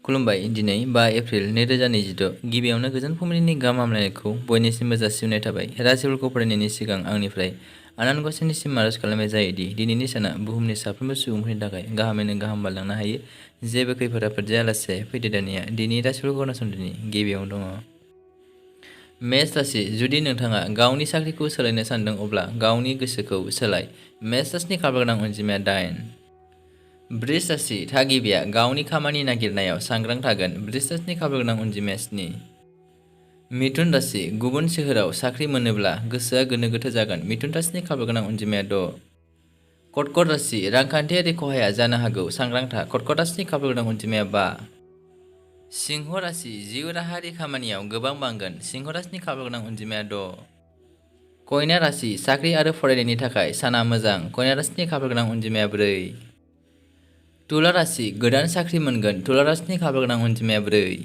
खुलुमबाय दिनै 5 एप्रिल 2026 गिबियावनो गोजोन फुंबिलिनि गाहाम हामलायनायखौ बयनिसिमबो जासिहरनाय थाबाय। राशिफोरखौ फरायनायनि सिगां आंनिफ्राय आनान गसाइनिसिम आरज खालामनाय जायोदि दिनैनि साना बुहुमनि साफ्रोमबो सुबुंफोरनि थाखाय गाहामैनो गाहाम बारलांनो हायो। जेबो खैफोद आफोद जायालासे फैदो दानिया दिनैनि राशिफोरखौ खोनासंदिनि। गिबियावनो दङ मेष राशि। जुदि नोंथाङा गावनि साख्रिखौ सोलायनो सानदों अब्ला गावनि गोसोखौ सोलाय। मेष राशिनि खाफाल गोनां अनजिमाया 8। वृष राशि। थागिबिया गावनि खामानि नागिरनायाव सांग्रां थागोन। वृष राशिनि खाफाल गोनां अनजिमाया 7। मिथुन राशि। गुबुन सोहोराव साख्रि मोनोब्ला गोसोआ गोनो गोथो जागोन। मिथुन राशिनि खाफाल गोनां अनजिमाया 6। कर्कट राशि। रांखान्थियारि खहाया जानो हागौ, सांग्रां था। कर्कट राशिनि खाफाल गोनां अनजिमाया 5। सिंह राशि। जिउ राहायारि खामानियाव गोबां बांगोन। सिंह राशिनि खाफाल गोनां अनजिमाया 6। कन्या राशि। साख्रि आरो फरायनायनि थाखाय साना मोजां। कन्या राशिनि खाफाल गोनां अनजिमाया 4। तुला राशि। गोदान साख्रि मोनगोन। तुला राशिनि खाफाल गोनां अनजिमाया 4।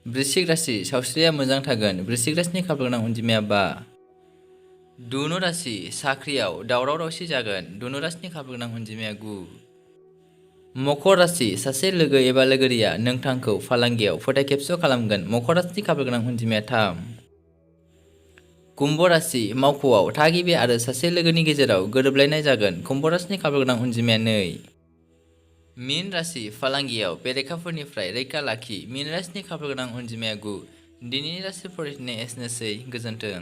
वृश्चिक राशि। सावस्रिया मोजां थागोन। वृश्चिक राशिनि खाफाल गोनां अनजिमाया 5। धनु राशि। साख्रियाव दावराव दावसि जागोन। धनु राशिनि खाफाल गोनां अनजिमाया 9। मकर राशि। सासे लोगो एबा लोगोरिया नोंथांखौ फालांगियाव फोथायखेबस' खालामगोन। मकर राशिनि खाफाल गोनां अनजिमाया 3। कुम्भ राशि। मावख'आव थागिबि आरो सासे लोगोनि गेजेराव गोरोबलायनाय जागोन। कुम्भ राशिनि खाफाल गोनां अनजिमाया 2। मीन राशि। फालांगियाव बेरेखाफोरनिफ्राय रैखा लाखि। मीन राशिनि खाफाल गोनां अनजिमाया 9। दिनैनि राशि फरायनाया एसेनोसै। गोजोन्थों।